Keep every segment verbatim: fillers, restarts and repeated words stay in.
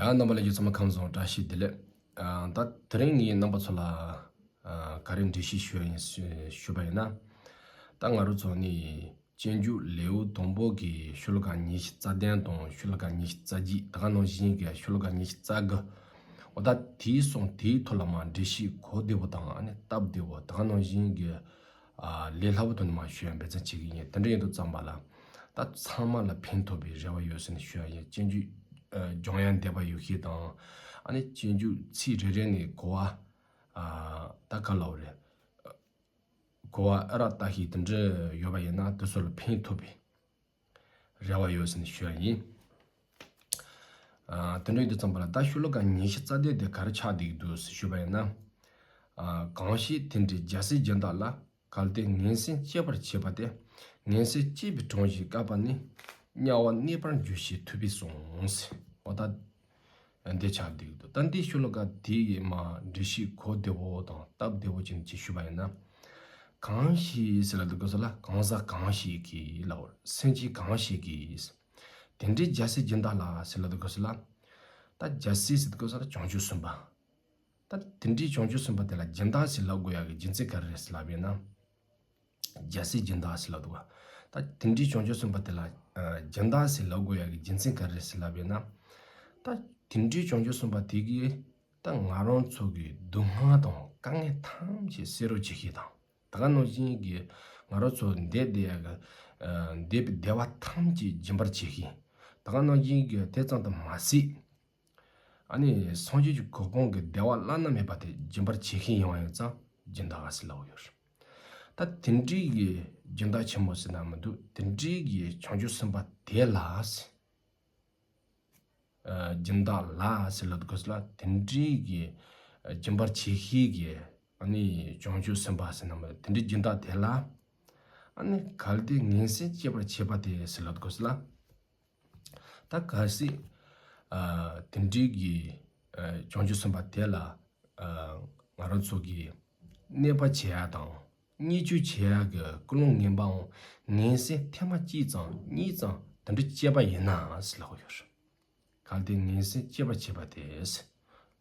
རྣམ་པ་ལྷན་རྒྱས་ཚང་མ་ཁམས་བཟང་། བཀྲ་ཤིས་བདེ་ལེགས། ཨ། ད་དེ་རིང་ངས་རྣམ་པ་ཚོ་ལ་ཨ་ག་རེ་འགྲེལ་བཤད་ཞུ་ཡ་ཡིན་ཞུ་ཞུས་པ་ཡིན་ན། ད་ང་རང་ཚོ་ནི་སྤྱོད་འཇུག་ལེའུ་དང་པོ་གི་ཤོ་ལོ་ཀ་ཉི་ཤུ་རྩ་བདུན་དང་ཤོ་ལོ་ཀ་ཉི་ཤུ་རྩ་བརྒྱད། དེ་ག་ནང་བཞིན་གྱི་ཤོ་ལོ་ཀ་ཉི་ཤུ་རྩ་དགུ། འོ་ད་དེའི་གསུང་དེའི་ཐོག་ལ་མར་འགྲེལ་བཤད་གོ་བདེ་པོ་དང་ཨ་ནི་སྟབས་བདེ་པོ། དེ་ག་ནང་བཞིན་གྱི་ཨ་ལས་སླ་པོ་དོན་མ་ཞུ་ཡ་འབད་བརྩོན་བྱེད་ཀྱི་ཡིན། དེ་འདྲ་ཡིན་དུས་ཙམ་པ་ལ་ད་ཚང་མ་ལ་ཕན་ཐོགས་པའི་རེ་བ་ཡོད་ཟེར་ནས་ཞུ་ཡ་ཡིན། སྤྱོད་འཇུག་ཨ་སྦྱང་ཡ་འདོད་པ་ཡོད་མཁན་དང་ཨ་ནི་སྤྱོད་འཇུག་ཚིག་རེ་རེ་ནས་གོ་བ་ཨ་ད་ག་ལབ་རེད། གོ་བ་ཨ་རག་ལྟ་ཤེས་དེ་འདྲ་ཡོད་པ་ཡིན་ན་དེ་ཚོ་ལ་ཕན་ཐོགས་པའི་རེ་བ་ཡོད་ཟེར་ནས་ཞུ་ཡ་ཡིན། ཨ་དེ་འདྲ་ཡིན་དུས་ཙམ་པ་ལ་ད་ཤོ་ལོ་ཀ་ཉི་ཤུ་རྩ་བདུན་དེ་ག་རེ་ཆགས་བསྡད་ཀྱི་འདུག་ཟེར་ཞུས་པ་ཡིན་ན། ཨ་གང་ཞིག་དེ་འདྲའི་རྒྱལ་སྲས་སྦྱིན་བདག་ལ། གལ་ཏེ་ངན་སེམས་སྐྱེས་པར་བྱས་པ་དེ། ངན་སེམས་སྐྱེས་པའི་གྲངས་ཀྱིས་བསྐལ་པ་ནི། དམྱལ་བ་གནས་པར་འགྱུར་ཞེས་ཐུབ་པས་གསུངས། འོ་ད་འདི་ཆགས་བསྡད་ཀྱི་འདུག་ད་འདི་ཤོ་ལོ་ཀ་དེ་ཡི་མར་འགྲེལ་བཤད་གོ་བདེ་བོ་དང་སྟབས་བདེ་བོ་ཅན་ཅིག་ཞུས་པ་ཡིན་ན། གང་ཞིག་ཟེར་ལབ་དུས་སྐབས་སུ་ལ་གང་ཟག་གང་ཞིག་གིས་ལབ། སེམས་ཅན་གང་ཞིག་གིས། དེ་འདྲའི་རྒྱལ་སྲས་སྦྱིན་བདག་ལ་ཟེར་ལབ་དུས་སྐབས་སུ་ལ། ད་རྒྱལ་སྲས་ཟེར་དུས་སྐབས་སུ་ལ་བྱང་ཆུབ་སེམས་དཔའ། ད་དེ་འདྲའི་བྱང་ཆུབ་སེམས་དཔའ་དེ་ལ་སྦྱིན་བདག་ཟེར་ལབ་དགོས་ཡ་གི་རྒྱུ་མཚན་ག་རེ་རེད་ཟེར་ལབ་ཡིན་ན། རྒྱལ་སྲས་སྦྱིན་བདག་ཟེར་ལབ་འདུག་བ། ད་དེ་འདྲའི་བྱང་ཆུབ་སེམས་དཔའ་དེ་ལ་ཨ་སྦྱིན་བདག་ཟེར་ལབ་དགོས་ཡ་གི་རྒྱུ་མཚན་ག་རེ་རེད་ཟེར་ལབ་ཡིན་ན། ད་དེ་འདྲའི་བྱང་ཆུབ་སེམས་དཔའ་དེ་གིས་ད་ང་རང་ཚོ་གི་སྡུག་བསྔལ་དང་དཀའ་ངལ་ཐམས་ཅད་སེལ་རོགས་བྱེད་ཤེས་དང་། ད་ག་ནང་བཞིན་གྱི་ང་རང་ཚོ་འདས་བསྡད་ཡ་གི་ཨ་འདས་པའི་བདེ་བ་ཐམས་ཅད་སྦྱིན་པར་བྱེད་ཤེས། ད་ག་ནང་བཞིན་གྱི་དེ་ཙམ་དུ་མ་ཟད། ཨ་ནི་སངས་རྒྱས་ཀྱི་གོ་འཕང་གི་བདེ་བ་བླ་ན་མེད་པ་དེ་སྦྱིན་པར་བྱེད་མཁན་ཡིན་པ་ཡིན་ཙང་སྦྱིན་བདག་ཟེར་ལབ་ཡོད་རེད། ད་དེ་འདྲའི་གི་སྦྱིན་བདག་ཆེན་མོ་ཟེར་ན་མི་འདུག་དེ་འདྲའི་གི་བྱང་ཆུབ་སེམས་དཔའ་དེ་ལ་ཟེར། ཨ་སྦྱིན་བདག་ལ་ཟེར་ལབ་དུས་སྐབས་སུ་ལ་དེ་འདྲའི་གི་སྦྱིན་པར་བྱེད་ཤེས་ཀྱི་ཨ་ནི་བྱང་ཆུབ་སེམས་དཔའ་ཟེར་ན་མི་འདུག་དེ་འདྲའི་སྦྱིན་བདག་དེ་ལ། ཨ་ནི་གལ་ཏེ་ངན་སེམས་སྐྱེས་པར་བྱེད་པ་དེ་ཟེར་ལབ་དུས་སྐབས་སུ་ལ། ད་གལ་སྲིད་ཨ་དེ་འདྲའི་གི་ཨ་བྱང་ཆུབ་སེམས་དཔའ་དེ་ལ་ཨ་ང་རང་ཚོ་གིས་གནོད་པ་བྱེད་ཡ་དང་བརྙས་བཅོས་བྱེད་ཡ་གི་ཀུན་སློང་ངན་པའང་ངན་སེམས་ཐེངས་མ་གཅིག་ཙམ་གཉིས་ཙམ་དེ་འདྲ་སྐྱེས་པ་ཡིན་ན་ཟེར་ལབ་ཡོད་རེད། གལ་ཏེ་ངན་སེམས་སྐྱེས་པར་བྱེད་པ་དེ་ཟེར་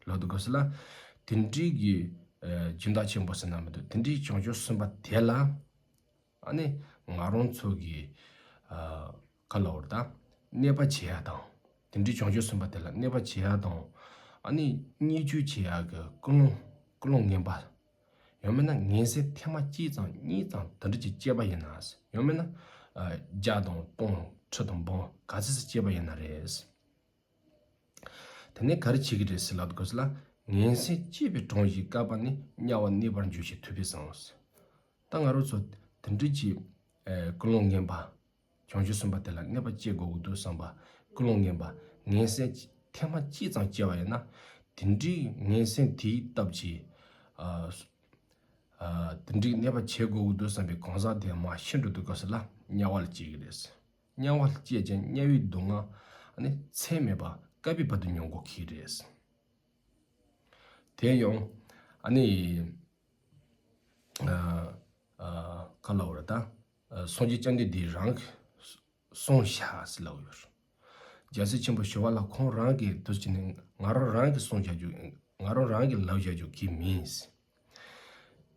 ལབ་དུས་སྐབས་སུ་ལ་དེ་འདྲའི་གི་ཨ་སྦྱིན་བདག་ཆེན་པོ་ཟེར་ན་མི་འདུག་དེ་འདྲའི་བྱང་ཆུབ་སེམས་དཔའ་དེ་ལ། ཨ་ནི་ང་རང་ཚོ་གིས་ཨ་ག་ལབ་དགོས་རེད་ད། གནོད་པ་བྱེད་ཡ་དང་། དེ་འདྲའི་བྱང་ཆུབ་སེམས་དཔའ་དེ་ལ་གནོད་པ་བྱེད་ཡ་དང་། ཨ་ནི་བརྙས་བཅོས་བྱེད་ཡ་གི་ཀུན་སློང་ཀུན་སློང་ངན་པ། ཡང་མིན་ན་ངན་སེམས་ཐེངས་མ་གཅིག་ཙམ་གཉིས་ཙམ་དེ་འདྲ་ཅིག་སྐྱེས་པ་ཡིན་ན། ཡང་མིན་ན་ཨ་བརྒྱ་དང་སྟོང་ཁྲི་དང་འབུམ་ག་ཚོད་ཙམ་སྐྱེས་པ་ཡིན་ན་རེད། དེ་ནས་ག་རེ་བྱེད་ཀྱི་རེད་ཟེར་ལབ་དུས་སྐབས་སུ་ལ། ངན་སེམས་སྐྱེས་པའི་གྲངས་ཀྱིས་བསྐལ་པ་ནི། དམྱལ་བ་གནས་པར་འགྱུར་ཞེས་ཐུབ་པས་གསུངས། ད་ང་རང་ཚོ་དེ་འདྲ་ཅིག་ཨ་ཀུན་སློང་ངན་པ། བྱང་ཆུབ་སེམས་དཔའ་དེ་ལ་གནོད་པ་སྐྱེལ་དགོས་ཀྱི་འདུག་བསམ་པ། ཀུན་སློང་ངན་པ། ངན་སེམས་ཐེངས་མ་གཅིག་ཙམ་སྐྱེས་པ་ཡིན་ན། དེ་འདྲའི་ངན་སེམས་དེའི་སྟབས་ཀྱིས་ཨ་ཨ་དེ་འདྲའི་གནོད་པ་བྱེད་དགོས་ཀྱི་འདུག་བསམ་པའི་གང་ཟག་དེ་མར་ཤི་འགྲོ་དུས་སྐབས་སུ་ལ་དམྱལ་བ་ལ་སྐྱེ་གི་རེད། དམྱལ་བ་ལ་སྐྱེས་ཀྱང་དམྱལ་བའི་སྡུག་བསྔལ་ཨ་ནི་ཚད་མེད་པ་བསྐལ་པའི་བར་དུ་མྱོང་དགོས་ཀྱི་རེད། དེ་ཡང་ཨ་ནི་ཨ་ཨ་ག་ལབ་དགོས་རེད་ད། ཨ་སངས་རྒྱས་བཅོམ་ལྡན་འདས་རང་གིས་གསུངས་བཞག་ཟེར་ལབ་ཡོད། རྒྱལ་སྲས་ཆེན་པོ་ཞི་བ་ལྷ་ཁོང་རང་གིས་དུས་ཀྱི་ནི་ང་རང་རང་གིས་གསུངས་བཞག་རྒྱུ། ང་རང་རང་གིས་ལབ་བཞག་རྒྱུ་གི་མིན།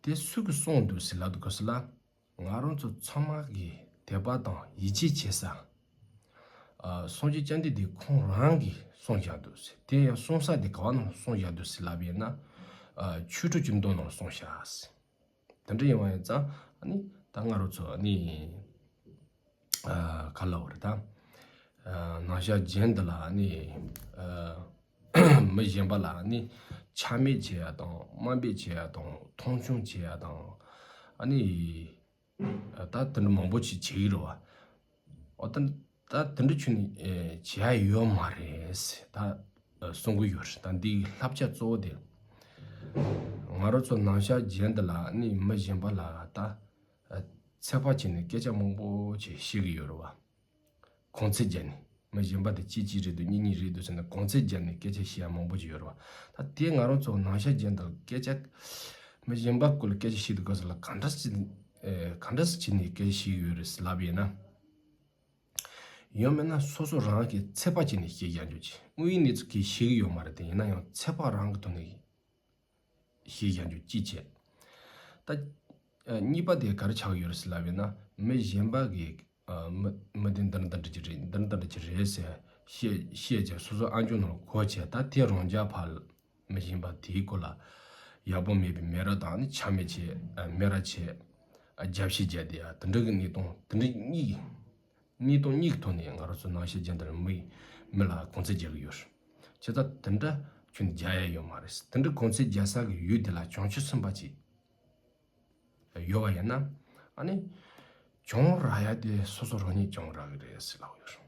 དེ་སུ་གིས་གསུངས་འདུག་ཟེར་ལབ་དུས་སྐབས་སུ་ལ། ང་རང་ཚོ་ཚང་མ་གིས་དད་པ་དང་ཡིད་ཆེས་བྱེད་ས། ཨ་སངས་རྒྱས་བཅོམ་ལྡན་འདས་ཁོང་རང་གིས་གསུངས་བཞག་འདུག་ཟེར། དེ་ཡང་གསུང་ས་དེ་ག་བ་ནང་གསུངས་བཞག་འདུག་ཟེར་ལབ་ཡིན་ན། ཨ་ཆོས་དྲུག་གི་མདོ་ནང་གསུངས་བཞག་ཟེར། དེ་འདྲ་ཡིན་པ་ཡིན་ཙང་ཨ་ནི་ད་ང་རང་ཚོ་ཨ་ནི་ཨ་ག་ལབ་དགོས་རེད་ད། ཨ་ནང་ཤར་རྒྱན་འདི་ལ་ཨ་ནི་ཨ་མི་གཞན་པ་ལ་ཨ་ནི་ཆགས་མེད་བྱེད་ཡ་དང་དམའ་འབེབས་བྱེད་ཡ་དང་མཐོང་ཆུང་བྱེད་ཡ་དང་ཨ་ནི་ད་དེ་འདྲ་མང་པོ་ཅིག་བྱེད་ཀྱི་རེད་བ། འོ་ད་ད་དེ་འདྲ་ཁྱོན་ནས་ཨེ་བྱེད་ཡ་ཡོད་མ་རེད་ཟེར་ད་ཨ་གསུང་གི་ཡོད་རེད། ད་འདིའི་བསླབ་བྱ་གཙོ་བོ་དེ། ང་རང་ཚོ་ནང་ཤར་རྒྱན་འདི་ལ་ནི་མི་གཞན་པ་ལ་ད་ཨ་ཚད་པ་བྱས་ནས་སྐད་ཆ་མང་པོ་ཅིག་བཤད་ཀྱི་ཡོད་རེད་བ། གོང་ཚད་བརྒྱབ་ནས་མི་གཞན་པ་དེ་གཅིག་གཅིག་རེད་འདུག་གཉིས་གཉིས་རེད་འདུག་ཟེར་ནས་གོང་ཚད་བརྒྱབ་ནས་སྐད་ཆ་བཤད་ཡ་མང་པོ་ཅིག་ཡོད་རེད་བ། ད་དེ་ང་རང་ཚོ་ནང་ཤར་རྒྱན་འདི་ལ་སྐད་ཆ་མི་གཞན་པ་སྐོར་ལ་སྐད་ཆ་བཤད་དུས་སྐབས་སུ་ལ་ག་འདྲ་ཞིག་ཨེ་ག་འདྲ་ཞིག་བྱས་ནས་སྐད་ཆ་བཤད་ཀྱི་ཡོད་རེད་ཟེར་ལབ་པ་ཡིན་ན། ཡང་མིན་ན་སོ་སོ་རང་གིས་ཚད་པ་བྱས་ནས་བཤད་རྒྱག་རྒྱུ་བྱས། དངོས་ཡོད་གནས་ཚུལ་གྱིས་ཤེས་ཀྱི་ཡོད་མ་རེད་དེ། ཡིན་ན་ཡང་ཚད་པ་རང་གི་ཐོག་ནས་བཤད་རྒྱག་རྒྱུ་གཅིག་བྱས། ད་གཉིས་པ་དེ་ག་རེ་ཆགས་ཡོད་རེད་ཟེར་ལབ་ཡོད་ན། མི་གཞན་པ་གིས་ཨ། མི་མི་དེ་འདི་འདྲ་འདི་འདྲ་ཅིག་རེད། འདི་འདྲ་འདི་འདྲ་ཅིག་རེད་ཟེར་བཤད་བཤད་བྱས་སོ་སོ་ཨ་མཆོག་ནང་ལ་གོ་བྱས། ད་དེ་རང་རྒྱལ་ཕར་མི་གཞན་པ་དེའི་སྐོར་ལ་ཡག་པོ་མེད་པའི་མེད་ར་དང་ནི་ཆ་མེད་བྱས། ཨ། མེད་ར་བྱས། ཨ། རྒྱབ་བཤད་བརྒྱབ་དེ། ཡ། དེ་འདྲ་གི་གནས་སྟངས་དེ་འདྲ་གཉིས། གནས་སྟངས་གཉིས་ཀྱི་ཐོག་ནས་ང་རང་ཚོ་ནང་བཤད་རྒྱག་འདི་ལ་མི་མི་ལ་གུང་ཚིགས་རྒྱག་གི་ཡོད་རེད། བྱས་ཙང་དེ་འདྲ་ཁྱོན་རྒྱག་ཡ་ཡོད་མ་རེད། དེ་འདྲ་གུང་ཚིགས་རྒྱག་ས་གི་ཡུལ་དེ་ལ་བྱང་ཆུབ་སེམས་དཔའ་ཅིག་ཡོད་པ་ཡིན་ན། ཨ་ནི་གྱོང་རག་ཡ་དེ་སོ་སོ་རང་ཉིད་གྱོང་རག་གི་རེད་ཟེར་ལབ་ཡོད་རེད།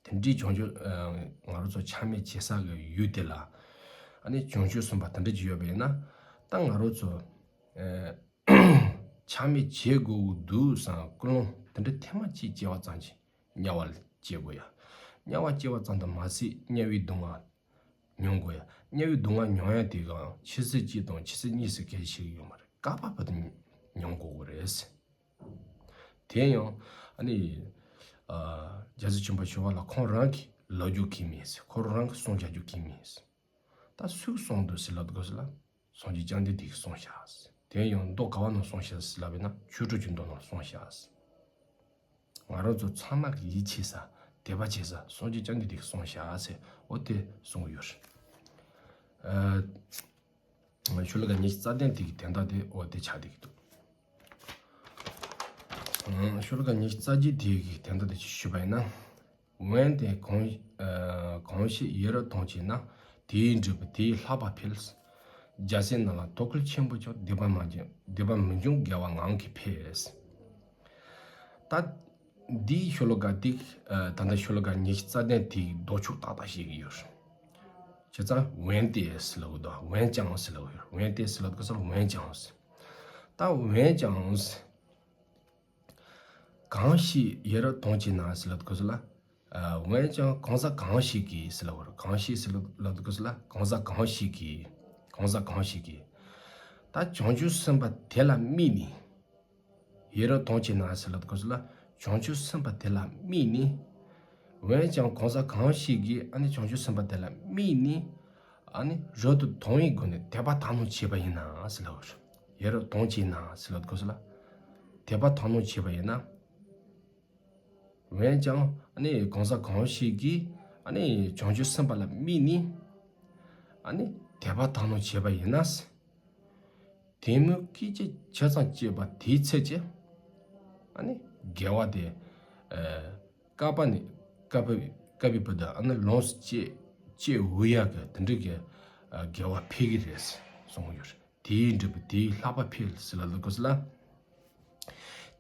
དེ་འདྲའི་བྱང་ཆུབ། ཨ། ང་རང་ཚོ་ཆ་མེད་བྱེད་ས་གི་ཡུལ་དེ་ལ། ཨ་ནི་བྱང་ཆུབ་སེམས་དཔའ་དེ་འདྲ་ཅིག་ཡོད་པ་ཡིན་ན། ད་ང་རང་ཚོ། ཨ། ཆ་མེད་བྱེད་དགོས་འདུག་བསམ་ཀུན་སློང་དེ་འདྲ་ཐེངས་མ་གཅིག་སྐྱེ་བ་ཙམ་གྱིས་དམྱལ་བ་ལ་སྐྱེ་དགོས་ཡ། དམྱལ་བ་སྐྱེ་བ་ཙམ་དུ་མ་ཟད་དམྱལ་བའི་སྡུག་བསྔལ་མྱོང་དགོས་ཡ། དམྱལ་བའི་སྡུག་བསྔལ་མྱོང་ཡ་དེ་གང་ཆུ་ཚོད་གཅིག་དང་ཆུ་ཚོད་གཉིས་སུ་གལ་ཆེ་གི་ཡོད་མ་རེད། བསྐལ་པ་བར་དུ་མྱོང་དགོས་ཀྱི་རེད། དེ་ཡང་ཨ་ནི། ཨ། རྒྱལ་སྲས་ཆེན་པོ་ཞི་བ་ལྷ་ཁོང་རང་གིས་ལབ་རྒྱུ་གང་ཡང་མེད་ཟེར། ཁོ་རང་གིས་གསུང་བྱ་རྒྱུ་གང་ཡང་མེད་ཟེར། ད་སུས་གསུངས་འདུག་ཟེར་ལབ་དགོས་ཟེར་ལ། སངས་རྒྱས་བཅོམ་ལྡན་འདས་ཀྱིས་གསུངས་བཞག་ཟེར། དེ་ཡང་མདོ་ག་བ་ནང་གསུངས་བཞག་ཟེར་ལབ་པ་ཡིན་ན། ཆོས་དྲུག་གི་མདོ་ནང་གསུངས་བཞག་ཟེར། ང་རང་ཚོ་ཚང་མ་གིས་ཡིད་ཆེས་ས། དད་པ་བྱེད་ས། སངས་རྒྱས་བཅོམ་ལྡན་འདས་ཀྱིས་གསུངས་བཞག་ཟེར། འོ་དེ་གསུངས་ཡོད་རེད། ཨ། ཤོ་ལོ་ཀ་ཉི་ཤུ་རྩ་བདུན་དེ་གི་དོན་དག་དེ་འོ་དེ་ཆགས་བསྡད་ཀྱི་འདུག་ཨང་། ཤོ་ལོ་ཀ་ཉི་ཤུ་རྩ་བརྒྱད་དེ་གི་དོན་དག་དེ་ཅིག་ཞུས་པ་ཡིན་ན། འོན་ཏེ་གང་། ཨ། གང་ཞིག་ཡིད་རབ་མཐོང་བྱས་ན། དེའི་འབྲས་བུ་དེས་ལྷག་པ་འཕེལ། རྒྱལ་སྲས་རྣམས་ལ་དོ་གལ་ཆེན་པོ་ཀྱང་སྡིག་པ་མ་བྱུང་། སྡིག་པ་མི་འབྱུང་དགེ་བ་ངང་གིས་འཕེལ། ད་འདིའི་ཤོ་ལོ་ཀ་འདི། ཨ། ད་ལྟ་ཤོ་ལོ་ཀ་ཉི་ཤུ་རྩ་བདུན་དེའི་ལྡོག་ཕྱོགས་ཏག་ཏག་བཤད་ཀྱི་ཡོད་རེད། བྱས་ཙང་འོན་ཏེ་ཟེར་ལབ་དགོས་འདུག་འོན་ཀྱང་ཟེར་ལབ་དགོས། འོན་ཏེ་ཟེར་ལབ་དགོས་ས་ལ་འོན་ཀྱང་ཟེར། ད་འོན་ཀྱང་ཟེར། གང་ཞིག་ཡིད་རབ་མཐོང་བྱས་ན་ཟེར་ལབ་དགོས་ས་ལ། ཨ། འོན་ཀྱང་གང་ཟག་གང་ཞིག་གིས་ཟེར་ལབ་དགོས་རེད། གང་ཞིག་ཟེར་ལབ་དགོས་ས་ལ། གང་ཟག་གང་ཞིག་གིས། གང་ཟག་གང་ཞིག་གིས། ད་བྱང་ཆུབ་སེམས་དཔའ་དེ་ལ་དམིགས་ནས། ཡིད་རབ་མཐོང་བྱས་ན་ཟེར་ལབ་དགོས་ས་ལ། བྱང་ཆུབ་སེམས་དཔའ་དེ་ལ་དམིགས་ནས། འོན་ཀྱང་གང་ཟག་གང་ཞིག་གིས་ཨ་ནི་བྱང་ཆུབ་སེམས་དཔའ་དེ་ལ་དམིགས་ནས། ཨ་ནི་རབ་ཏུ་དང་བའི་སྒོ་ནས་དད་པ་དག་སྣང་བྱས་པ་ཡིན་ན་ཟེར་ལབ་རེད། ཡིད་རབ་མཐོང་བྱས་ན་ཟེར་ལབ་དགོས་ས་ལ། དད་པ་དག་སྣང་བྱས་པ་ཡིན་ན། འོན་ཀྱང་ཨ་ནི་གང་ཟག་གང་ཞིག་གིས་ཨ་ནི་བྱང་ཆུབ་སེམས་དཔའ་ལ་དམིགས་ནས། ཨ་ནི་དད་པ་དག་སྣང་བྱས་པ་ཡིན་ན། དེ་མོ་སྐད་ཅིག་ཆ་ཚང་བྱས་པ་དེའི་ཚེ་ཅིག་ཨ་ནི་དགེ་བ་དེ། ཨ། བསྐལ་པ་ནས་བསྐལ་པའི་བསྐལ་པའི་བར་དུ་ཨ་ནི་ལོངས་སུ་སྤྱད་སྤྱད་འོས་ཡག་གི་དེ་འདྲ་གི། ཨ། དགེ་བ་འཕེལ་གྱི་རེད་གསུངས་ཡོད་རེད། དེའི་འབྲས་བུ་དེས་ལྷག་པ་འཕེལ་ཟེར་ལབ་དགོས་ས་ལ།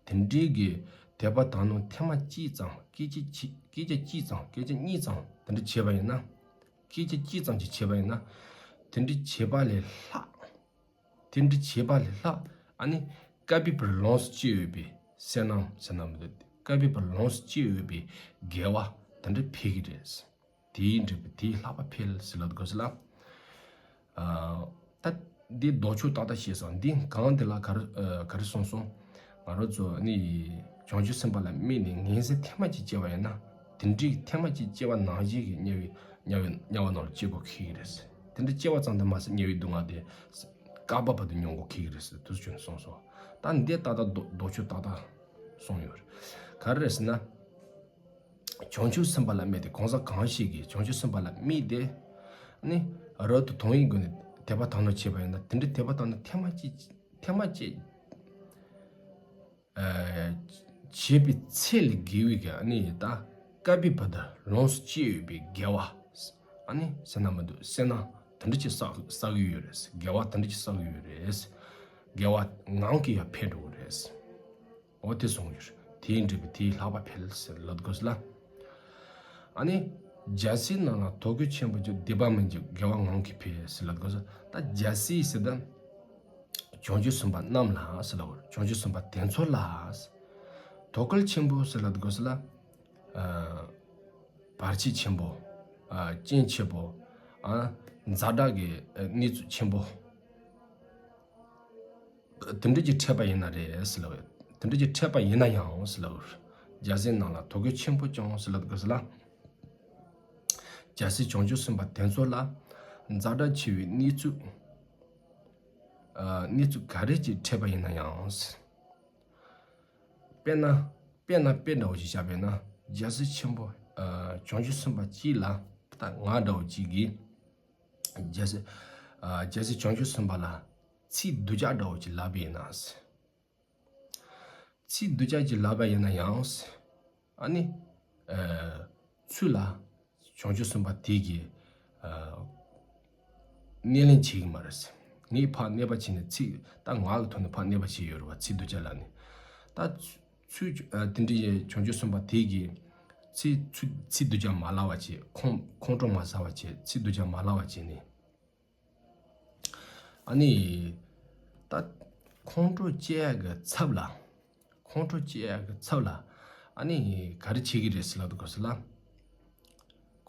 དེ་འདྲའི་གི་དད་པ་དག་སྣང་ཐེངས་མ་གཅིག་ཙམ། སྐད་ཅིག་གཅིག་སྐད་ཅིག་གཅིག་ཙམ། སྐད་ཅིག་གཉིས་ཙམ་དེ་འདྲ་བྱས་པ་ཡིན་ན། སྐད་ཅིག་གཅིག་ཙམ་ཅིག་བྱས་པ་ཡིན་ན། དེ་འདྲ་བྱས་པ་ལས་ལྷག་དེ་འདྲ་བྱས་པ་ལས་ལྷག་ཨ་ནི་བསྐལ་པའི་བར་ལོངས་སུ་སྤྱད་འོས་པའི་བསོད་ནམས་བསོད་ནམས་མི་འདུག་བསྐལ་པའི་བར་ལོངས་སུ་སྤྱད་འོས་པའི་དགེ་བ་དེ་འདྲ་འཕེལ་གྱི་རེད། དེའི་འབྲས་བུ་དེས་ལྷག་པ་འཕེལ་ཟེར་ལབ་དགོས་ས་ལ། ཨ། ད་འདི་ལྡོག་ཕྱོགས་ཏག་ཏག་བཤད་སོང་། འདི་གང་དེ་ལ་ག་རེ། ཨ། ག་རེ་གསུངས་སོང་། ང་རང་ཚོ་ནི་བྱང་ཆུབ་སེམས་དཔའ་ལ་དམིགས་ནས་ངན་སེམས་ཐེངས་མ་གཅིག་སྐྱེ་བ་ཡིན་ན། དེ་འདྲའི་ཐེངས་མ་གཅིག་སྐྱེ་བ་ནང་བཞིན་གྱི་དམྱལ་བའི་དམྱལ་བའི་དམྱལ་བ་ནང་ལ་སྐྱེ་དགོས་ཀྱི་རེད། དེ་འདྲ་སྐྱེ་བ་ཙམ་དུ་མ་ཟད་དམྱལ་བའི་སྡུག་བསྔལ་དེ་བསྐལ་པ་བར་དུ་མྱོང་དགོས་ཀྱི་རེད་ཟེར་དུས་ཚོད་གསུངས་སོང་། ད་འདི་ཏག་ཏག་ལྡོག་ལྡོག་ཕྱོགས་ཏག་ཏག་གསུངས་ཡོད་རེད། ག་རེ་རེད་ཟེར་ན། བྱང་ཆུབ་སེམས་དཔའ་ལ་དམིགས་ཏེ། གང་ཟག་གང་ཞིག་གིས་བྱང་ཆུབ་སེམས་དཔའ་ལ་དམིགས་ཏེ། ནི་རབ་ཏུ་དང་བའི་སྒོ་ནས་དད་པ་དག་སྣང་བྱས་པ་ཡིན་ན། དེ་འདྲའི་དད་པ་དག་སྣང་ཐེངས་མ་གཅིག་ཐེངས་མ་གཅིག་ཨ། བྱས་པའི་ཚེ་ལས་བརྒལ་བའི་གི་ཨ་ནི་ད་བསྐལ་པའི་བར་དུ་ལོངས་སུ་སྤྱད་འོས་པའི་དགེ་བ། ཨ་ནི་བསོད་ནམས་མི་འདུག་བསོད་ནམས་དེ་འདྲ་ཅིག་བསགས་བསགས་ཀྱི་ཡོད་རེད། དགེ་བ་དེ་འདྲ་ཅིག་བསགས་ཀྱི་ཡོད་རེད། དགེ་བ་ངང་གིས་ཡང་འཕེལ་འགྲོ་གི་རེད། འོ་དེ་གསུངས་ཡོད་རེད། དེའི་འབྲས་བུ་དེས་ལྷག་པ་འཕེལ་ཟེར་ལབ་དགོས་ལ། ཨ་ནི་རྒྱལ་སྲས་རྣམས་ལ་དོ་གལ་ཆེན་པོ་ཀྱང་སྡིག་པ་མི་འབྱུང་དགེ་བ་ངང་གིས་འཕེལ་ཟེར་ལབ་དགོས། ད་རྒྱལ་སྲས་ཟེར་ད་བྱང་ཆུབ་སེམས་དཔའ་རྣམས་ལ་ཟེར་ལབ། བྱང་ཆུབ་སེམས་དཔའ་དེ་ཚོ་ལ། དོ་གལ་ཆེན་པོ་ཟེར་ལབ་དགོས་ལ། ཨ། བར་ཆད་ཆེན་པོ། ཨ། རྐྱེན་ཆེ་པོ། ཨ། ཛ་དྲག་གི་གནས་ཚུལ་ཆེན་པོ། དེ་འདྲ་ཅིག་འཕྲད་པ་ཡིན་ན་རེད་ཟེར་ལབ། དེ་འདྲ་ཅིག་འཕྲད་པ་ཡིན་ན་ཡང་ཟེར་ལབ། རྒྱལ་སྲས་རྣམས་ལ་དོ་གལ་ཆེན་པོ་ཀྱང་ཟེར་ལབ་དགོས་ལ། རྒྱལ་སྲས་བྱང་ཆུབ་སེམས་དཔའ་དེ་ཚོ་ལ་ཛ་དྲག་ཆེ་བའི་གནས་ཚུལ། ཨ་གནས་ཚུལ་ག་རེ་ཅིག་འཕྲད་པ་ཡིན་ན་ཡང་། དཔེར་ན། དཔེར་ན་དཔེ་འདྲ་བོ་ཞིག་བཞག་པས་ན། རྒྱལ་སྲས་ཆེན་པོ་ཨ་བྱང་ཆུབ་སེམས་དཔའ་གཅིག་ལ་ད་ང་འདྲ་བོ་གཅིག་གིས། རྒྱལ་སྲས་ཨ་རྒྱལ་སྲས་བྱང་ཆུབ་སེམས་དཔའ་ལ་ཚིག་སྡུག་ཅག་འདྲ་བོ་ཅིག་ལབ་པ་ཡིན་ན། ཚིག་སྡུག་ཅག་ཅིག་ལབ་པ་ཡིན་ན་ཡང་། ཨ་ནི། ཨ་ཚུར་ལ་བྱང་ཆུབ་སེམས་དཔའ་དེ་གིས་ཨ་སྣེ་ལེན་བྱེད་ཀྱི་མ་རེད། ངས་ཕར་གནོད་པ་བྱས་ནས་ཚིག་ད་ངག་གི་ཐོག་ནས་ཕར་གནོད་པ་བྱས་ཡོད་རེད་བ། ཚིག་སྡུག་ཅག་ལབ་ནས། ད་ཚུར་ཨ་དེ་འདྲའི་བྱང་ཆུབ་སེམས་དཔའ་དེ་གིས་ཚིག་ཚུར་ཚིག་སྡུག་ཅག་མ་ལབ་པ་བྱས། ཁོང་ཁོང་ཁྲོ་མ་ཟ་བ་བྱས། ཚིག་སྡུག་ཅག་མ་ལབ་པ་བྱས་ནས། ཨ་ནི། ད་ཁོང་ཁྲོ་སྐྱེ་ཡག་གི་ཚབ་ལ། ཁོང་ཁྲོ་སྐྱེ་ཡག་གི་ཚབ་ལ། ཨ་ནི་ག་རེ་བྱེད་ཀྱི་རེད་ཟེར་ལབ་དུས་སྐབས་སུ་ལ།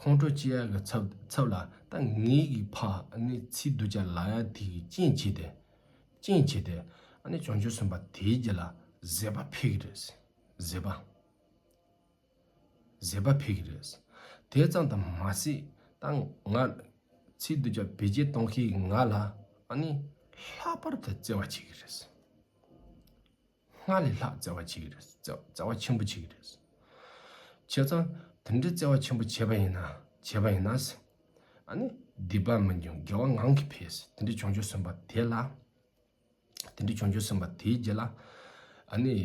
ཁོང་ཁྲོ་སྐྱེ་ཡག་གི་ཚབ་ཚབ་ལ་ད་ངེད་ཀྱིས་ཕར་ཨ་ནི་ཚིག་སྡུག་ཅག་ལབ་ཡག་དེ་གི་རྐྱེན་བྱས་ཏེ། རྐྱེན་བྱས་ཏེ། ཨ་ནི་བྱང་ཆུབ་སེམས་དཔའ་དེའི་རྒྱུད་ལ་བཟོད་པ་འཕེལ་གྱི་རེད། བཟོད་པ། བཟོད་པ་འཕེལ་གྱི་རེད། དེ་ཙམ་དུ་མ་ཟད། ད་ང་ཚིག་སྡུག་ཅག་བེད་སྤྱོད་གཏོང་མཁན་གྱི་ང་ལ་ཨ་ནི་ལྷག་པར་དུ་བརྩེ་བ་བྱེད་ཀྱི་རེད། སྔར་ལས་ལྷག་བརྩེ་བ་བྱེད་ཀྱི་རེད། བརྩེ་བ་ཆེན་པོ་བྱེད་ཀྱི་རེད། བྱས་ཙང་དེ་འདྲའི་བརྩེ་བ་ཆེན་པོ་བྱས་པ་ཡིན་ན། བྱས་པ་ཡིན་ན། ཨ་ནི་སྡིག་པ་མི་འབྱུང་དགེ་བ་ངང་གིས་འཕེལ། དེ་འདྲའི་བྱང་ཆུབ་སེམས་དཔའ་དེ་ལ། དེ་འདྲའི་བྱང་ཆུབ་སེམས་དཔའ་དེའི་རྒྱུད་ལ་ཨ་ནི་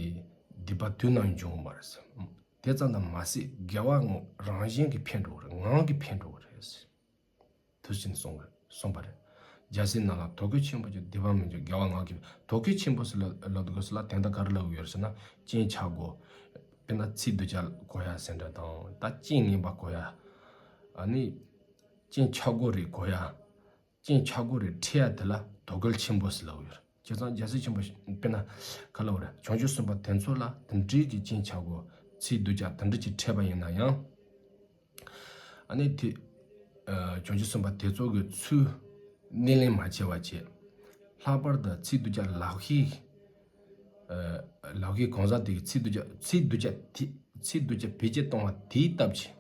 སྡིག་པ་དུས་ནམ་འབྱུང་གི་མ་རེད། དེ་ཙམ་དུ་མ་ཟད་དགེ་བ་ངོ་རང་བཞིན་གྱིས་འཕེལ་འགྲོ་གི་རེད། ངང་གིས་འཕེལ་འགྲོ་གི་རེད། དུས་ཕྱིན་གསུངས་གསུངས་པ་རེད། རྒྱལ་སྲས་རྣམས་ལ་དོ་གལ་ཆེན་པོ་ཅིག་སྡིག་པ་མི་འབྱུང་དགེ་བ་ངང་གིས། དོ་གལ་ཆེན་པོ་ཟེར་ལབ་ལབ་དུས་སྐབས་སུ་ལ་དེ་འདྲ་ག་རེ་ལབ་ཀྱི་ཡོད་རེད་ཟེར་ན། རྐྱེན་ཆག་སྒོ། དཔེར་ན་ཚིག་སྡུག་ཅག་གོ་ཡ་ཟེར་འདྲ་དང་། ད་རྐྱེན་ངན་པ་གོ་ཡ། ཨ་ནི་རྐྱེན་ཆག་སྒོ་རེ་གོ་ཡ། རྐྱེན་ཆག་སྒོ་རེ་འཕྲད་ཡ་དེ་ལ་དོ་གལ་ཆེན་པོ་ཟེར་ལབ་ཡོད་རེད། བྱས་ཙང་རྒྱལ་སྲས་ཆེན་པོ་དཔེར་ན་ག་ལབ་རེད། བྱང་ཆུབ་སེམས་དཔའ་དེ་ཚོ་ལ་དེ་འདྲའི་གི་རྐྱེན་ཆག་སྒོ་ཚིག་སྡུག་ཅག་དེ་འདྲ་ཅིག་འཕྲད་པ་ཡིན་ན་ཡང་། ཨ་ནི་དེ་ཨ་བྱང་ཆུབ་སེམས་དཔའ་དེ་ཚོ་གི་ཚུར་སྣེ་ལེན་མ་བྱས་པ་བྱས། ལྷག་པར་དུ་ཚིག་སྡུག་ཅག་ལབ་མཁན། ཨ་ལབ་མཁན་གང་ཟག་དེ་གི་ཚིག་སྡུག་ཅག་ཚིག་སྡུག་ཅག་དེ་ཚིག་སྡུག་ཅག་བེད་སྤྱོད་གཏོང་བ་དེའི་སྟབས་ཀྱིས་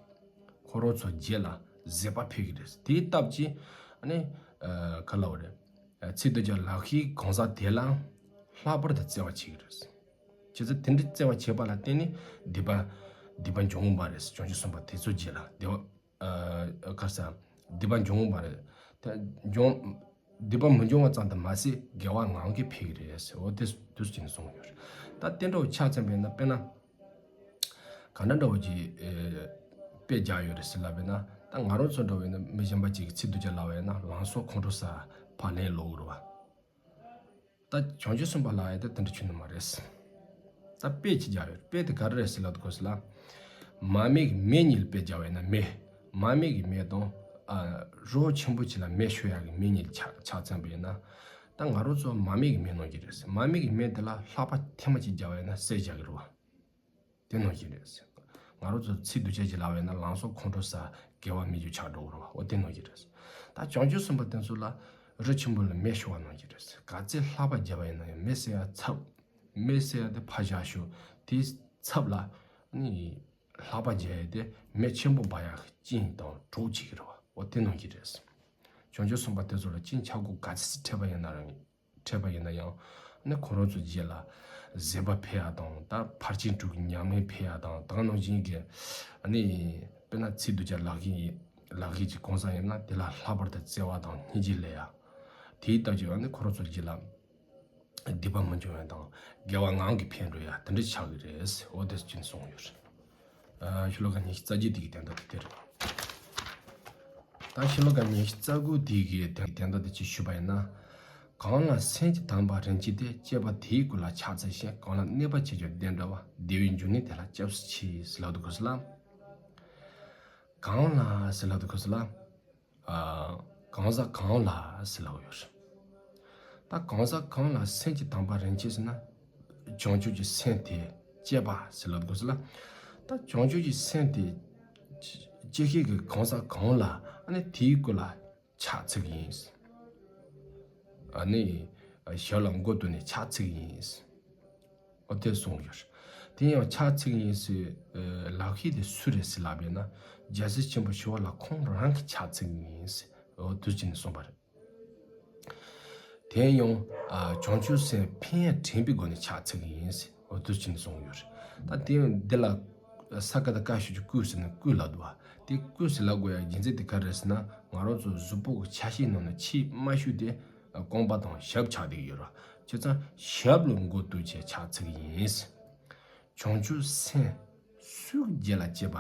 ཁོ་རང་ཚོ་རྒྱུད་ལ་བཟོད་པ་འཕེལ་གྱི་རེད། དེའི་སྟབས་ཀྱིས་ཨ་ནི་ཨ་ག་ལབ་རེད། ཨ་ཚིག་སྡུག་ཅག་ལབ་མཁན་གང་ཟག་དེ་ལ་ལྷག་པར་དུ་བརྩེ་བ་བྱེད་ཀྱི་རེད། བྱས་ཙང་དེ་འདྲའི་བརྩེ་བ་བྱེད་པ་ལ་བརྟེན་ནས་སྡིག་པ་སྡིག་པ་འབྱུང་གི་མ་རེད། བྱང་ཆུབ་སེམས་དཔའ་དེ་ཚོ་རྒྱུད་ལ་སྡིག་པ་ཨ་ག་རེ་ཟེར། སྡིག་པ་འབྱུང་གི་མ་རེད། དེ་འབྱུང་སྡིག་པ་མི་འབྱུང་བ་ཙམ་དུ་མ་ཟད་དགེ་བ་ངང་གིས་འཕེལ་གྱི་རེད་ཟེར། འོ་དེ་དུས་ཀྱིན་གསུངས་ཡོད་རེད། ད་དེ་འདྲ་བོ་ཆ་མཚོན་པས་ན། དཔེར་ན་ག་འདྲ་འདྲ་བོ་ཅིག་ཨེ་དཔེ་རྒྱག་ཡོད་རེད་ཟེར་ལབ་པས་ན། ད་ང་རང་ཚོ་འདྲ་བོ་ཡིན་ན་མི་གཞན་པ་ཅིག་གིས་ཚིག་སྡུག་ཅག་ལབ་པ་ཡིན་ན་ལམ་སང་ཁོང་ཁྲོ་ཟ་ཕར་ལན་སློག་གི་རེད་བ། ད་བྱང་ཆུབ་སེམས་དཔའ་ལབ་ཡ་དེ་དེ་འདྲ་ཆུ་ནི་མ་རེད། ད་དཔེ་ཅིག་རྒྱག་ཡོད། དཔེ་དེ་ག་རེ་རེད་ཟེར་ལབ་དུས་སྐབས་སུ་ལ། མ་སྨད་ཀྱི་མེ་གཉིས་ལ་དཔེ་རྒྱག་པ་ཡིན་ན། མེ། མ་སྨད་ཀྱི་མེ་དང་ཨ་རི་བོ་ཆེན་པོ་ཅིག་ལ་མེ་ཤོར་ཡག་གི་མེ་གཉིས་ལ་ཆ་ཆ་མཚོན་པ་ཡིན་ན། ད་ང་རང་ཚོ་མ་སྨད་ཀྱི་མེ་ནང་བཞིན་རེད། མ་སྨད་ཀྱི་མེ་དེ་ལ་ལྷགས་པ་ཐེངས་མ་གཅིག་རྒྱག་པ་ཡིན་ན་བསད་བཞག་གི་རེད་བ། དེ་ནང་བཞིན་རེད། ང་རང་ཚོ་ཚིག་སྡུག་ཅག་ཅིག་ལབ་པ་ཡིན་ན་ལམ་སང་ཁོང་ཁྲོ་ཟ་དགེ་བ་མི་འབྱུང་ཆགས་འགྲོ་གི་རེད་བ། འོ་དེ་ནང་བཞིན་རེད། ད་བྱང་ཆུབ་སེམས་དཔའ་དེ་ཚོ་ལ་རི་ཆེན་པོ་ལ་མེ་ཤོར་བ་ནང་བཞིན་རེད། ག་ཚད་ལྷགས་པ་བརྒྱབ་པ་ཡིན་ན་ཡང་མེ་བསད་ཡ་ཚབ། མེ་བསད་ཡ་དེ་ཕར་བཞག་ཞོག་དེའི་ཚབ་ལ་ནི་ལྷགས་པ་བརྒྱབ་ཡ་དེ་མེ་ཆེན་པོ་འབར་ཡ་གི་རྐྱེན་དང་གྲོགས་བྱེད་ཀྱི་རེད་བ། འོ་དེ་ནང་བཞིན་རེད། བྱང་ཆུབ་སེམས་དཔའ་དེ་ཚོ་ལ་རྐྱེན་ཆག་སྒོ་ག་ཚད་འཕྲད་པ་ཡིན་ན་རང་འཕྲད་པ་ཡིན་ན་ཡང་། ནི་ཁོ་རང་ཚོ་རྗེས་ལ་བཟོད་པ་འཕེལ་ཡ་དང་། ད་ཕར་ཕྱིན་དྲུག་གི་ཉམས་ལེན་འཕེལ་ཡ་དང་། ད་ག་ནང་བཞིན་གྱི་ནི་དཔེར་ན་ཚིག་སྡུག་ཅག་ལབ་མཁན་ལབ་མཁན་གྱི་གང་ཟག་ཡིན་ན་དེ་ལ་ལྷག་པར་དུ་བརྩེ་བ་དང་སྙིང་རྗེ་སླེབས་ཡ། དེའི་སྟབས་ཀྱིས་ནི་ཁོ་རང་ཚོ་རྗེས་ལ་སྡིག་པ་མི་འབྱུང་ཡ་དང་དགེ་བ་ངང་གིས་འཕེལ་འགྲོ་ཡ་དེ་འདྲ་ཆགས་ཀྱི་རེད། འོ་དེ་ཅིག་གསུངས་ཡོད་རེད། ཨ་ཤོ་ལོ་ཀ་ཉི་ཤུ་རྩ་བརྒྱད་དེ་གི་དོན་དག་དེ་དེ་རེད། ད་ཤོ་ལོ་ཀ་ཉི་ཤུ་རྩ་དགུ་དེ་གི་དོན་དོན་དག་དེ་ཅིག་ཞུས་པ་ཡིན་ན། གང་ལ་སེམས་ཀྱིས་དམ་པར་རིམ་གྱིས་ཏེ། སྤྱད་པ་དེའི་ཀུན་ལ་ཕྱག་འཚལ་ཞིང་། གང་ལ་གནོད་པ་བྱེད་ཀྱང་བདེ་འགྲོ་བ། བདེ་བའི་འབྱུང་གནས་དེ་ལ་སྐྱབས་སུ་མཆི་ཟེར་ལབ་དུས་སྐབས་སུ་ལ། གང་ལ་ཟེར་ལབ་དུས་སྐབས་སུ་ལ། ཨ་གང་ཟག་གང་ལ་ཟེར་ལབ་ཡོད་རེད། ད་གང་ཟག་གང་ལ་སེམས་ཀྱིས་དམ་པར་རིམ་གྱིས་ཟེར་ན། བྱང་ཆུབ་ཀྱི་སེམས་དེ་སྤྱད་པ་ཟེར་ལབ་དགོས་ཟེར་ལ། ད་བྱང་ཆུབ་ཀྱི་སེམས་དེ་སྤྱད་མཁན་གྱི་གང་ཟག་གང་ལ་ཨ་ནི་དེའི་སྐུ་ལ་ཕྱག་འཚལ་གྱི་ཡིན། ཨ་ནི་ཞབས་ལ་མགོ་གཏུགས་ནས་ཕྱག་འཚལ་གྱི་ཡིན། འོ་དེ་གསུངས་ཡོད་རེད། དེ་ཡང་ཕྱག་འཚལ་གྱི་ཡིན་ཟེར་ལབ་མཁན་དེ་སུ་རེད་ཟེར་ལབ་པས་ན། རྒྱལ་སྲས་ཆེན་པོ་ཞི་བ་ལྷ་ཁོང་རང་གིས་ཕྱག་འཚལ་གྱི་ཡིན་ཟེར་འོ་དུས་ཀྱི་ནས་གསུངས་པ་རེད། དེ་ཡང་ཨ་བྱང་ཆུབ་སེམས་ཕན་ཡང་དྲན་པའི་སྒོ་ནས་ཕྱག་འཚལ་གྱི་ཡིན་ཟེར་འོ་དུས་ཀྱི་ནས་གསུངས་ཡོད་རེད། ད་དེ་ཡང་འདི་ལ་ས་ཀ་བཏགས་སྐ་ཞབས་ཀྱུ་སྐུ་ཟེར་ན་སྐུ་ལབ་འདུག་བ། དེ་སྐུ་ཟེར་ལབ་དགོས་ཡ་རྒྱུ་མཚན་དེ་ག་རེ་རེད་ཟེར་ན། ང་རང་ཚོ་གཟུགས་པོ་གི་ཆ་ཤས་ནང་ནས་ཆེས་དམའ་ཤོས་དེ་རྐང་པ་དང་ཞབས་ཆགས་བསྡད་ཀྱི་ཡོད་རེད། བྱས་ཙང་ཞབས་ལ་མགོ་གཏུགས་བྱས་ཕྱག་འཚལ་གྱི་ཡིན། བྱང་ཆུབ་སེམས་སུའི་རྒྱུད་ལ་སྐྱེས་པ།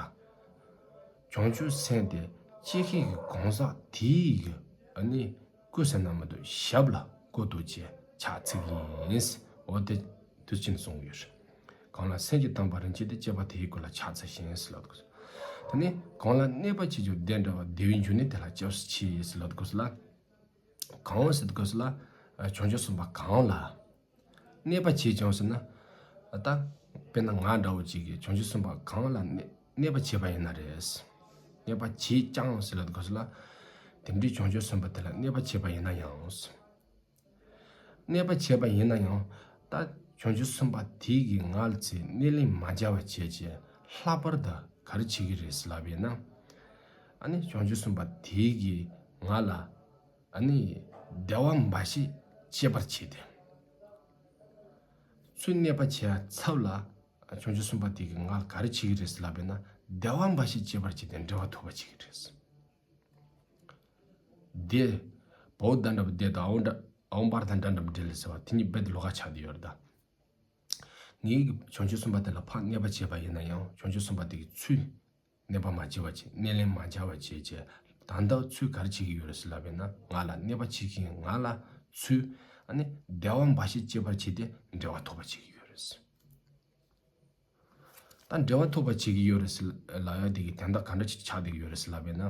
བྱང་ཆུབ་སེམས་དེ་སྐྱེ་མཁན་གྱི་གང་ཟག་དེའི་གི་ཨ་ནི་སྐུ་ཟེར་ན་མི་འདུག་ཞབས་ལ་མགོ་གཏུགས་བྱས་ཕྱག་འཚལ་གྱི་ཡིན། འོ་དེ་དུས་ཀྱི་ནས་གསུངས་ཡོད་རེད། གང་ལ་སེམས་ཀྱིས་དམ་པ་རིན་ཆེན་དེ། སྐྱེས་པ་དེའི་སྐུ་ལ་ཕྱག་འཚལ་ཞིང་ཟེར་ལབ་འདུག་དེ་ནས་གང་ལ་གནས་པ་བྱེད་ཀྱང་བདེ་འབྲེལ་བ། བདེ་བའི་འབྱུང་གནས་དེ་ལ་སྐྱབས་སུ་མཆི་ཟེར་ལབ་འདུག་ལ། གང་ཟེར་དུས་ལ། བྱང་ཆུབ་སེམས་དཔའ་གང་ལ། གནས་པ་བྱེད་ཀྱང་ཟེར་ན། ད། དཔེར་ན་ང་འདྲ་བོ་ཅིག་གིས་བྱང་ཆུབ་སེམས་དཔའ་གང་ལ་གནས་གནས་པ་བྱས་པ་ཡིན་ན་རེད། གནས་པ་བྱེད་ཀྱང་ཟེར་ལ་དུས་ལ། དེ་འདྲའི་བྱང་ཆུབ་སེམས་དཔའ་དེ་ལ་གནས་པ་བྱས་པ་ཡིན་ན་ཡང་། གནས་པ་བྱས་པ་ཡིན་ན་ཡང་། ད་བྱང་ཆུབ་སེམས་དཔའ་དེ་གིས་ང་ལ་ཚེ་སྣེ་ལེན་མ་བྱས་པ་བྱས་ཀྱི་ལྷག་པར་དུ་ག་རེ་བྱེད་ཀྱི་རེད་ཟེར་ལབ་པས་ན། ཨ་ནི་བྱང་ཆུབ་སེམས་དཔའ་དེ་གིས་ང་ལ། ཨ་ནི་བདེ་བ་འབའ་ཞིག་སྐྱེད་པར་བྱས་ཏེ། ཚུར་གནས་པ་བྱས་ཚབ་ལ་བྱང་ཆུབ་སེམས་དཔའ་དེ་གིས་ང་ལ་ག་རེ་བྱེད་ཀྱི་རེད་ཟེར་ལབ་པས་ན། བདེ་བ་འབའ་ཞིག་སྐྱེད་པར་བྱས་ཏེ་འབྲེལ་བ་ཐོབ་པར་བྱེད་ཀྱི་རེད། བདེ། བའོ་ད་འདྲ་བོ་བདེ་དང་། འའོ་འདྲ་འའོ་འབར་དང་འདྲ་འདྲ་བོ་འབྲེལ་ལ་ཟེར་བ་དེ་གཉིས་རྦད་དེ་ལོགས་ཀ་ཆགས་བསྡད་ཡོད་རེད་ད། ངས་བྱང་ཆུབ་སེམས་དཔའ་དེ་ལ་ཕར་གནས་པ་བྱས་པ་ཡིན་ན་ཡང་། བྱང་ཆུབ་སེམས་དཔའ་དེ་གིས་ཚུར་གནས་པ་མ་བྱས་པ་བྱས། སྣེ་ལེན་མ་བྱས་པ་བྱས་བྱས། ད་ལྟ་ཚུར་ག་རེ་བྱེད་ཀྱི་ཡོད་རེད་ཟེར་ལབ་པས་ན། ང་ལ་གནས་པ་བྱེད་མཁན་ང་ལ་ཚུར་ཨ་ནི་བདེ་བ་འབའ་ཞིག་སྐྱེད་པར་བྱས་ཏེ་འབྲེལ་བ་ཐོབ་པ་བྱེད་ཀྱི་ཡོད་རེད། ད་འབྲེལ་བ་ཐོབ་པ་བྱེད་ཀྱི་ཡོད་རེད་ཟེར་ལབ་ཡ་དེ་གི་དོན་དག་ག་འདྲ་ཞིག་ཆགས་བསྡད་ཀྱི་ཡོད་རེད་ཟེར་ལབ་པས་ན།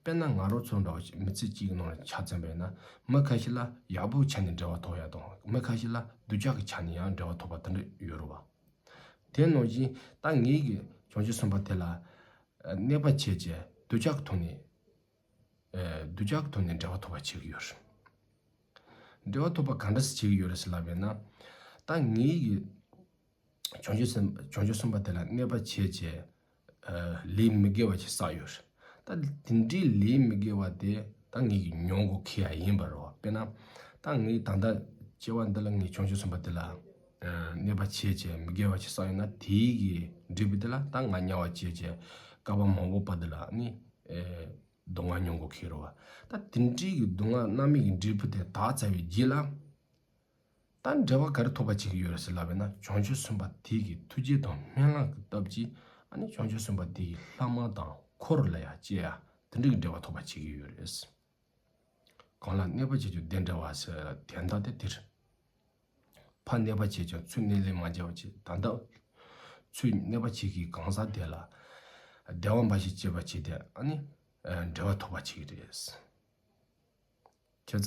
དཔེར་ན་ང་རང་ཚོ་འདྲ་བོ་ཞིག་མི་ཚེ་གཅིག་གི་ནང་ལ་ཆ་མཚོན་པས་ན། མི་ཁ་ཤས་ལ་ཡག་པོའི་ཆ་ནས་འབྲེལ་བ་ཐོབ་ཡ་དང་། མི་ཁ་ཤས་ལ་སྡུག་ཅག་གི་ཆ་ནས་ཡང་འབྲེལ་བ་ཐོབ་པ་དེ་འདྲ་ཡོད་རེད་བ། དེ་ནང་བཞིན་ད་ངེད་ཀྱིས་བྱང་ཆུབ་སེམས་དཔའ་དེ་ལ་གནས་པ་བྱས་བྱས་སྡུག་ཅག་གི་ཐོག་ནས། ཨ་སྡུག་ཅག་གི་ཐོག་ནས་འབྲེལ་བ་ཐོབ་པ་བྱེད་ཀྱི་ཡོད་རེད། འབྲེལ་བ་ཐོབ་པ་ག་འདྲ་སེ་བྱེད་ཀྱི་ཡོད་རེད་ཟེར་ལབ་པས་ན། ད་ངེད་ཀྱིས་བྱང་ཆུབ་སེམས་བྱང་ཆུབ་སེམས་དཔའ་དེ་ལ་གནས་པ་བྱས་བྱས། ཨ་ལས་མི་དགེ་བ་ཞིག་བསགས་ཡོད་རེད། ད་དེ་འདྲའི་ལས་མི་དགེ་བ་དེ་ད་ངེད་ཀྱིས་མྱོང་གི་འཁྱེར་ཡ་ཡིན་པ་རེད་བ། དཔེར་ན། ད་ངས་ད་ལྟ་སྐྱེ་བ་འདི་ལ་ངས་བྱང་ཆུབ་སེམས་དཔའ་དེ་ལ་ཨ་གནས་པ་བྱས་བྱས་མི་དགེ་བ་ཞིག་བསགས་ཡོད་ན། དེའི་གི་འབྲས་བུ་དེ་ལ་ད་ང་དམྱལ་བ་བྱས་བྱས་བསྐལ་པ་མང་པོ་བར་དུ་ལ་ནི་ཨེ་སྡུག་བསྔལ་མྱོང་དགོས་ཀྱི་རེད་བ། ད་དེ་འདྲའི་གི་སྡུག་བསྔལ་རྣམ་སྨིན་གྱི་འབྲས་བུ་དེ་དག་ཚར་བའི་རྗེས་ལ། ད་འབྲེལ་བ་ག་རེ་ཐོབ་པ་བྱེད་ཀྱི་ཡོད་རེད་ཟེར་ལབ་པས་ན། བྱང་ཆུབ་སེམས་དཔའ་དེ་གི་ཐུགས་རྗེ་དང་སྨོན་ལམ་གྱི་སྟོབས་ཀྱིས་ཨ་ནི་བྱང་ཆུབ་སེམས་དཔའ་དེ་གི་ལྷག་མ་དང་འཁོར་ལ་ཡང་སྐྱེ་ཡ་དེ་འདྲའི་གི་འབྲེལ་བ་ཐོབ་པ་བྱེད་ཀྱི་ཡོད་རེད། གང་ལ་གནས་པ་བྱེད་ཀྱང་བདེ་འབྲེལ་བ་ཟེར་དོན་དག་དེ་དེ་རེད། ཕར་གནས་པ་བྱས་ཀྱང་ཚུར་གནས་ལེན་མ་བྱས་པ་བྱས། ད་ལྟ་ཚུར་གནས་པ་བྱེད་ཀྱི་གང་ཟག་དེ་ལ་བདེ་བ་འབའ་ཞིག་སྐྱེད་པ་བྱས་ཏེ་ཨ་ནི་འབྲེལ་བ་ཐོབ་པ་བྱེད་ཀྱི་རེད། བྱས་ཙང་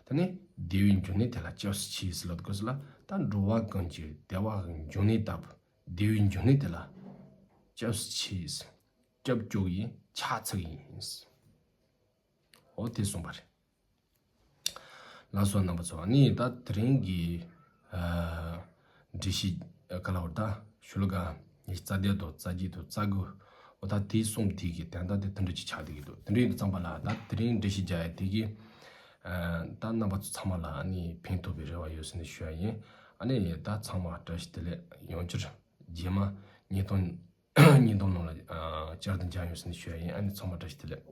དེ་ནས་བདེ་བའི་འབྱུང་གནས་དེ་ལ་སྐྱབས་སུ་མཆི་ཟེར་ལབ་དགོས་ཟེར་ལ། ད་འགྲོ་བ་ཀུན་གྱི་བདེ་བའི་འབྱུང་གནས་ལྟ་བུ་བདེ་བའི་འབྱུང་གནས་དེ་ལ་སྐྱབས་སུ་མཆི། སྐྱབས་བཅོལ་ཡིན། ཕྱག་འཚལ་ཡིན། འོ་དེ་གསུངས་པ་རེད། ལགས་སོ། རྣམ་པ་ཚོ། ཨ་ནི་ད་དེ་རིང་གི་ཨ་འགྲེལ་བཤད་ག་ལ་བར་ད་ཤོ་ལོ་ཀ་ཉི་ཤུ་རྩ་བརྒྱད་དང་རྩ་བརྒྱད་དང་རྩ་དགུ། འོ་ད་དེ་གསུམ་དེ་གི་དོན་དག་དེ་དེ་འདྲ་ཅིག་ཆགས་བསྡད་ཀྱི་འདུག་དེ་འདྲ་ཡིན་དུས་ཙམ་པ་ལ་ད་དེ་རིང་འགྲེལ་བཤད་རྒྱག་ཡ་དེ་གི་ཨ་ད་རྣམ་པ་ཚོ་ཚང་མ་ལ་ཨ་ནི་ཕན་ཐོགས་པའི་རེ་བ་ཡོད་ཟེར་ནས་ཞུ་ཡ་ཡིན། ཨ་ནི་ད་ཚང་མ་བཀྲ་ཤིས་བདེ་ལེགས། ཡང་བསྐྱར་རྗེས་མ་བརྙན་ཐུང་བརྙན་ཐུང་ནང་ལ་ཨ་བསྐྱར་དུ་མཇལ་ཡོང་ཟེར་ནས་ཞུ་ཡ་ཡིན། ཨ་ནི་ཚང་མ་བཀྲ་ཤིས་བདེ་ལེགས།